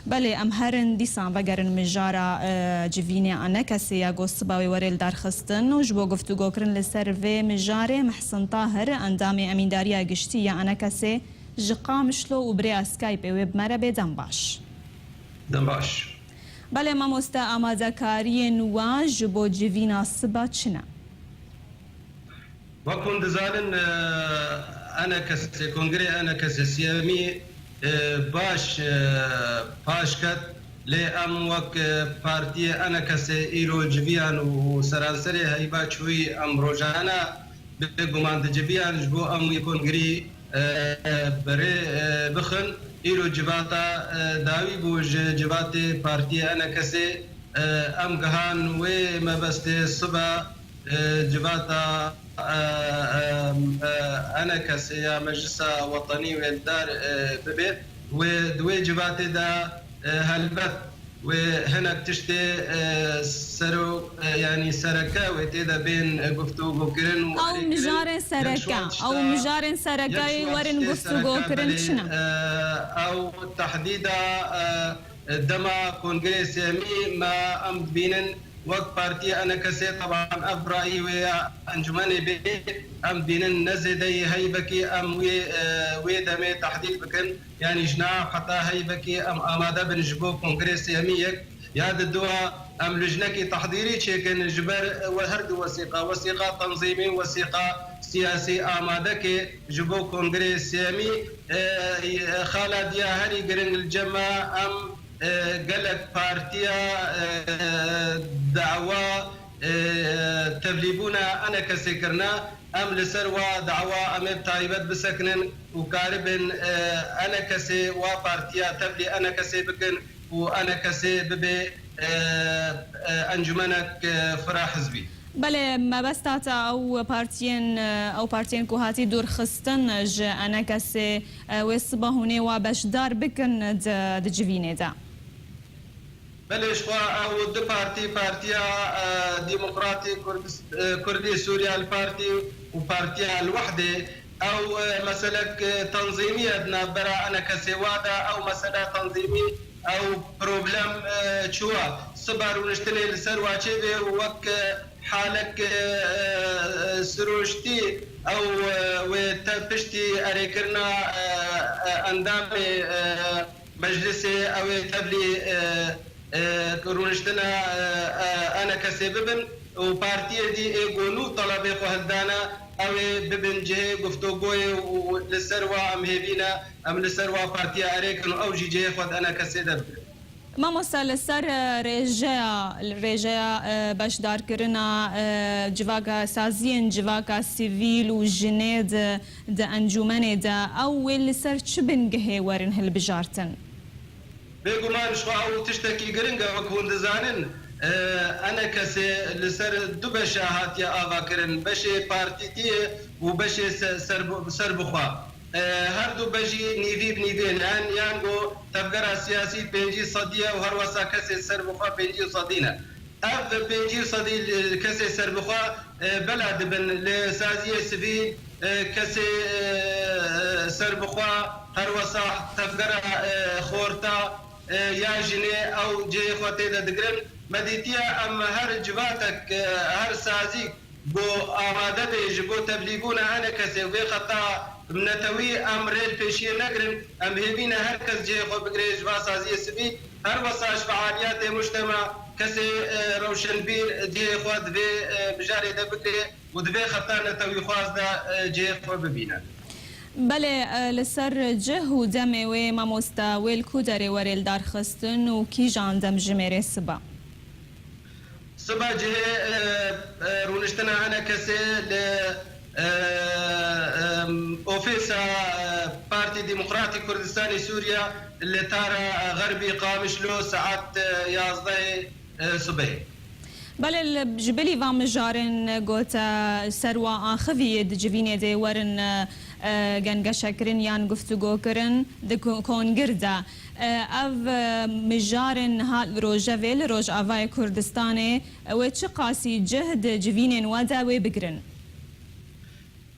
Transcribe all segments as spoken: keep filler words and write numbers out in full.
Belê, em herin dîsan vegerin mijara, e, civînê Enekesê ya ku siba wê were lidarxistin û ji bo guftûgokirin li ser vê mijarê Mihsin Tahir, endamê Emîndariya Giştî ya Enekesê ji Qamişlo û bi rêya Skypeê wê bi me re bê. Dem baş. Dem baş. Belê mamoste, amadekariyên we ji bo civîna siba çi ne? Wek hûn dizanin, e, Enekesê, Kongrê Enekesê siyemî, e, baş, e, paş ket, lê em wek, e, partiyê Enekesê îro civiyan û seranserê heyva çûyî em rojane bêguman diciviyan ji bo em wî kongrî, e, e, berê, e, bixin. Îro civata, e, dawî bû ji civatê partiyê Enekesê, e, em gihan wê mebestê sibe, e, civata, e, e, e, Enekesê ya Meclisa Wetanî wê li dar, e, bibe. Wê, di wê civatê de, e, helbet wê hinek tiştê, e, sero, e, yanî sereke wê tê de bên, e, guftûgokirin û Ew erêkirin. Mijarên sereke, ew mijarên sereke yê werin guftûgokirin çi ne? E, ew tehdîda, e, dema kongreyê sêyemî me em dibînin, wek partiyê Enekesê, teban ev rayî wê ya encûmenê bê, em dibînin ne zêdeyî heyvekî em wê, e, wê demê tehdîd bikin. Yanî ji nav heta heyvekî em amade bin ji bo kongreyê sêyemî yek ya di dua em lijnekî tehdîrî çêkin ji ber we her du wesîqa, wesîqa tenzîmî, wesîqa siyasî amade ke ji bo kongreyê sêyemî. E, xala diya herî giring li cem me, em, e, gelek partiya, e, dawa, e, tevlîbûna Enekesê kirine. Em li ser wa dawa em ê bi taybet bisekinin û karibin, e, Enekesê, wa partiya tevlî Enekesê bikin û Enekesê bibe, e, e, encûmenek, e, firahizbî. Belê, mebesta te ew partiyên, ew partiyên ku hatî dûrxistin ji Enekesê, e, wê siba hûn ê wa beşdar bikin di, di civînê de? Belê, ji xwe ew du partî, Partiya, e, Demokratî Kurdis-, e, Kurdî Sûriya El Partî û Partiya El Wehdê, ew, e, meselek, e, tenzîmî ye di navbera Enekesê wa de, ew mesele tenzîmî, ew problem, e, çûwa. Siba rûniştinê li ser wa çêbê û wek, e, halek, e, e, e, sirûştî ew, e, wê te piştî erêkirina, e, e, endamê, e, meclisê, ew ê tevlî, e, e, rûniştina, e, e, Enekesê bibin û partiyê dî ê ku nû telebê xwe hildane, ew ê bibin cihê guftûgoyê û li ser wa em hêvî ne, em li ser wa partiya erêkin û ew jî cihê xwe di Enekesê de bigrin. Mamoste, li ser, e, rêjeya, rêjeya, e, beşdarkirina, e, civaka, saziyên civaka sivîl û jinê di, di encûmenê de, ew wê li ser çi bingehê werin hilbijartin? Bêguman ji xwe ew tiştekî giring e, wek hûn dizanin, e, Enekesê li ser du beşa hatiye avakirin, beşê partîtiyê û beşê se-, serbi-, serbixwe. E, her du bejî nîvî bi nîvê ne, yan go tevgera siyasî pêncî sedî ye û her wesa kesê serbixwe pêncî sedî ne. Ev pêncî sedî li kesê serbixwe, e, bela dibin li saziyê sivîl, e, kesê, e, serbixwe, her wesa tevgera, e, xorta, e, ya jinê ew cihê xwe tê de digirin. Me dîtiye em her civatek, e, her sazîk ku amade be ji bo tevlîbûna Enekesê vê xeta netewî, em rê li pêşiyê negirin. Em hêvî ne her kes cihê xwe bigire ji va saziyê sivîl. Her wesa ji fealiyetê mujtema kesê, e, rewşenbîr cihê xwe di vê, e, mijarê de bigire û di vê xeta netewîxwaz de, e, cihê xwe bibîne. Belê, e, li ser cih û demê wê mamoste wê li ku derê were lidarxistin û kîjan demjimêrê siba? Siba cihê, e, e, rûniştina Enekesê li, e, e, ofîsa, e, Partî Demokratî Kurdistanê Sûriye li Tara Xerbî Qamişlo saet, e, yazdehê, e, sibê. Belê, li, ji bilî van mijarên gote ser wa axivî di civînê dê werin, e, e, gengeşekirin yan guftûgokirin di ko-, kongir de. E, ev, e, mijarên niha li rojevê li Rojavayê Kurdistanê, e, wê çiqasî cih di civînên we de wê bigirin?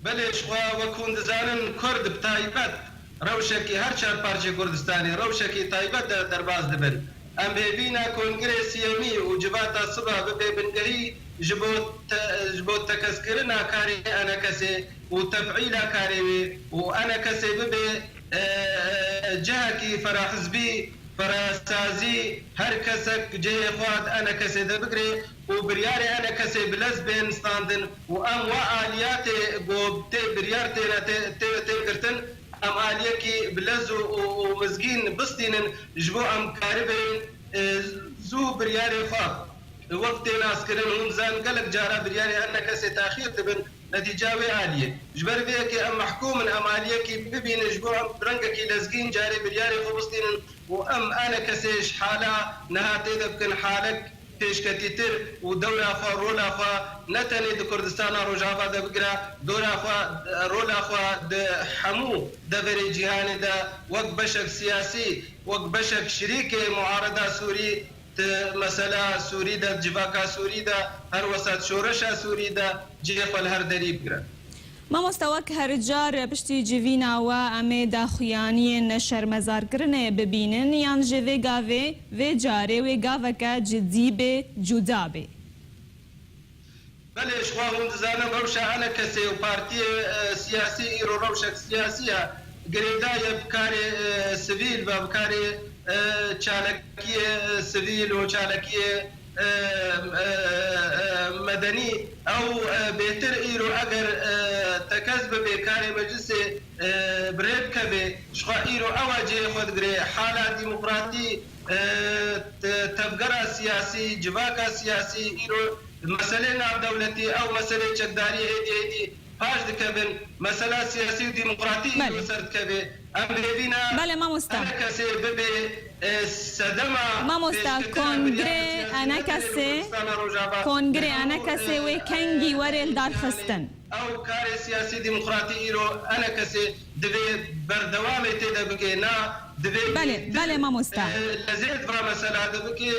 Belê, ji xwe wek hûn dizanin, Kurd bi taybet rewşekî her çar parçê Kurdistanê rewşekî taybet de derbas dibin. Em hêvîna Kongrê Siyemî û Civata Siba bibe bingehî ji bo te-, ji bo tekeskirina karê enekesê û tefîla karê wê û enekesê bibe, e, e, cihekî ferahizbî, ferasazî, her kesek cihê xwe di enekesê de bigire û biryarê enekesê bi lez bên standin û em wa aliyatê ku tê biryar têne tê, tê, tê girtin, em aliyekî bi lez û, û, û mizgîn bistînin, ji bo em karibin, e, zû biryarê xwe wek tê naskirin. Hûn dizanin gelek cara biryarê enekesê taxîr dibin, netîca wê aliyê. Ji ber vê yekê em mehkûm in em aliyekî bibînin, ji bo em bi rengekî lezgîn carê biryarê xwe bistînin û em enekesê ji hala niha tê de bikin halek pêşketîtir û dewra xwe, rola xwe ne tenê di Kurdistana Rojava de bigire, dora xwe, rola xwe di hemû deverê cîhanê de wek beşek siyasî, wek beşek şirîkê muareda Sûrî di mesela Sûrî de, di civaka Sûrî de, her wesa di şoreşa Sûrî de cihê xwe li her derî bigire. Mamoste, wek her car piştî civîna we em ê daxuyaniyên şermezarkirinê bibînin yan jî vê gavê, vê carê wê gaveke cidî bê, cuda bê? Belê, ji xwe hûn dizanin rewşa enekesê û partiyê, e, siyasî îro rewşek siyasî ye. Girêdayî ye bi karê, e, sivîl ve bi karê, e, çalakiyê, e, sivîl û çalakiyê e, e, e, medenî, ew, e, bêtir îro eger, e, tekez bibe karê meclisê, e, bi rê bikeve, ji xwe îro ew a cihê xwe digire. Hala demokratî, e, te-, tevgera siyasî, civaka siyasî îro meselê navdewletî, ew meselê çekdarî êdî êdî paş dikevin, mesela siyasî û demokratî Belê. Li ser dikeve. Em hêvî ne Belê, mamosta. Enekesê bibe, e, sedema Mamosta, pêşketina kongre biryara siyasî enekesê, Kurdistana Rojava. Kongre Li hemû, enekesê e, wê kengî were li dar xistin? Ew karê siyasî demokratî îro enekesê divê berdewamê tê de bike, na divê Belê, bêtir, belê, mamosta. E, lezê di va mesela de bike,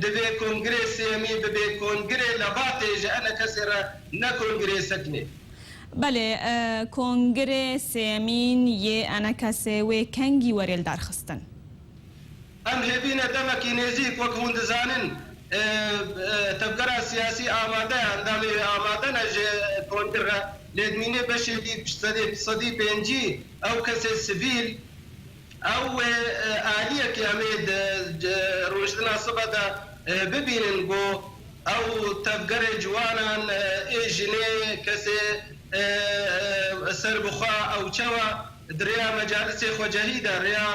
divê kongirê sêyemî bibe kongirê lebatê ji enekesê re, ne kongirê sekinê. Belê, e, kongirê sêyemîn yê enekesê wê kengî were lidarxistin? Em hêvî ne demekî nêzîk, wek hûn dizanin, e, e, tevgera siyasî amade ye, endamê wê amade ne ji kongir re, lê dimînê beşê dî sedê, sedî pêncî ew kesê sivîl, Ew, e, e, aliyekê em ê di, di rojhilina sibe de, e, bibînin ku ew tevgerê ciwanan, e, ê jinê, kesê, e, e, serbixwe, ew çawa di rêya mecalisê xwecehî de, rêya,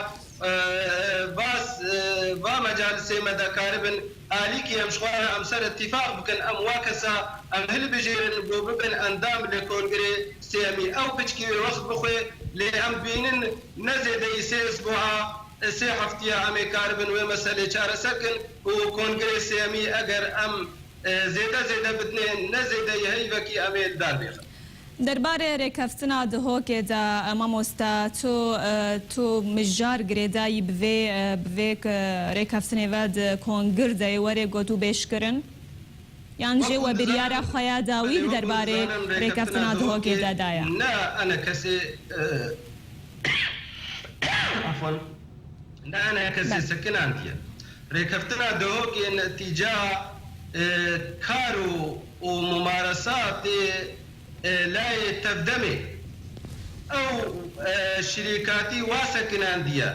e, e, vas, e, va mecalisê me de karibin alîkî em ji xwe re em ser îtîfaq bikin, em wa kesa em hilbijêrin ku bibin endam li kongirê sêyemî. Ew piçkî wê wext bixwe, lê em bînin ne zêdeyî sê isbuha, sê heftiya em ê karibin wê meselê çareser kin û kongirê sêyemî eger em, e, zêde zêde bidinê, ne zêdeyî heyvekî em ê li dar bêxin. Derbarê rêkeftina Duhokê de, e, mamoste, tu, e, tu mijar girêdayî bi vê, e, bi vê, e, rêkeftinê ve di kongir de yê were gotûbêj kirin? Yan jî we biryara xwe ya dawî li derbarê rêkeftina Duhokê de daye? Ne enekesê, e, afwan, ne enekesê sekinandiye. Rêkeftina Duhokê netîca, e, kar û, û mumaresatê, e, layê tevdemê. Ew, e, şirîkatî wa sekinandiye.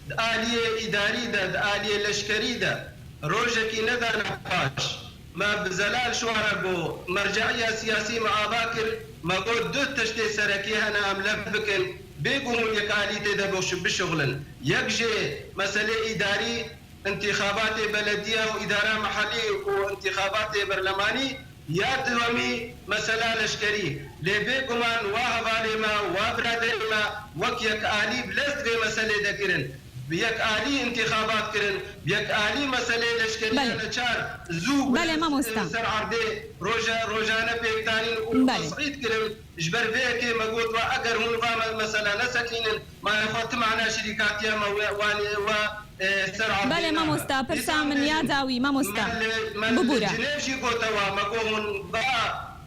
Di aliyê îdarî de, di aliyê leşkerî de rojekî nedane paş. Me bi zelal ji wan re got, merce'iya siyasî me ava kir, me got du tiştê serekî hene em lev bikin, bê ku hûn yekalî tê de boş-, bişuxulin. Yek jê meselê îdarî, întîxabatê belediye û îdara mehelî û întîxabatê berlemanî, ya duhemî mesela leşkerî. Lê bêguman wa hevalê me, wa biraderê me wek yekalî bi lez di vê meselê de kirin. Bi yekalî întîxabat kirin, bi yekalî meselê leşkeriya Belê. neçar zû bi Belê, lez, mamosta. e, ser erdê roja-, rojane pêkdanîn û Belê. tesîd kirin. Ji ber vê yekê me got, wa eger hûn va me-, mesela nesekinînin, ma xwe ti mana şirîkatiya me we-, wanê we, e, ser erdê Belê, nabe. mamosta, pirsa Dîsa min ya me-, dawî, mamosta. me li, me li Bibûre. Cinêv jî gote wa, me got hûn va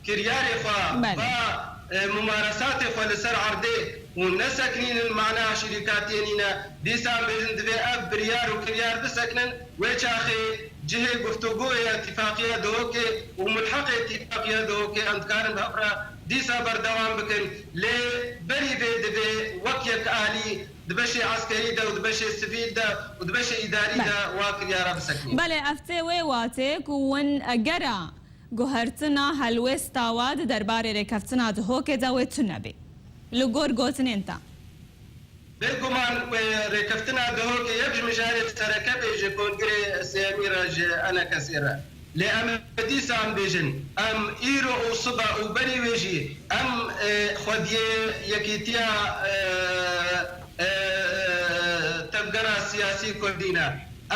kiryarê xwe, Belê. va e, mumaresatê xwe li ser erdê û nesekinînin mana şirîkatiyê nîne, dîsa em bêjin divê ev biryar û kiryar bisekinin, wê çaxê cihê guftûgoyê ya Tîfaqiya Duhokê û mulheqê Tîfaqiya Duhokê em dikarin bi hev re dîsa berdewam bikin. Lê berî vê divê wek yek alî di beşê eskerî de û di beşê sivîl de û di beşê îdarî de wa kiryara bisekinînin. Belê, ev tê wê watê ku win egera guhertina helwêsta we di derbarê rêkeftina Duhokê de wê tune bê. Li gor gotinên te. Bêguman wê rêkeftina Duhokê yek ji mijarê sereke bê ji Kongirê Sêyemî re ji Enekesê re. Lê em ê dîsa em bêjin, em îro û sibe û berî wê jî em, e, xwediyê yekîtiya, e, e, tevgera siyasî kurdî ne.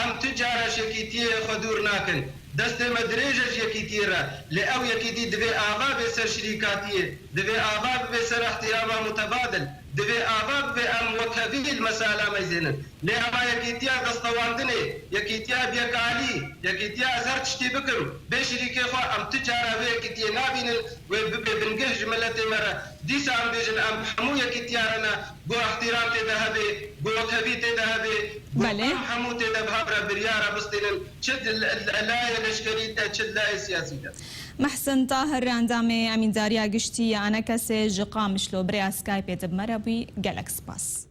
Em tu cara ji yekîtiyê xwe dûr nakin. Destê me dirêj e ji yekîtiyê re. Lê ew yekîtî divê ava bê ser şirîkatiyê, divê ava bibe ser îhtîrama mutebadil, divê ava bibe em wekhevî li mesela meyzênin. Lê ema yekîtiya destewandinê, yekîtiya bi yekalî, yekîtiya ez her tiştî bikim, bê şirîkê xwe, em tu cara vê yekîtiyê nabînin, wê bibe bingeh ji miletê me re. Dîsa em bêjin, em hemû yekîtiya re ne, ku îhtîram tê de hebe, ku wekhevî tê de hebe, ku Belê. em hemû tê de bi hev re biryara bistînin, çi di l-, l-, layê leşkerî de, çi di layê siyasî de. Mehsin Tahir, endamê Emîndariya Giştî ya Enekesê ji Qamişlo bi rêya Skypeê di bi me re bûyî. Gelek spas.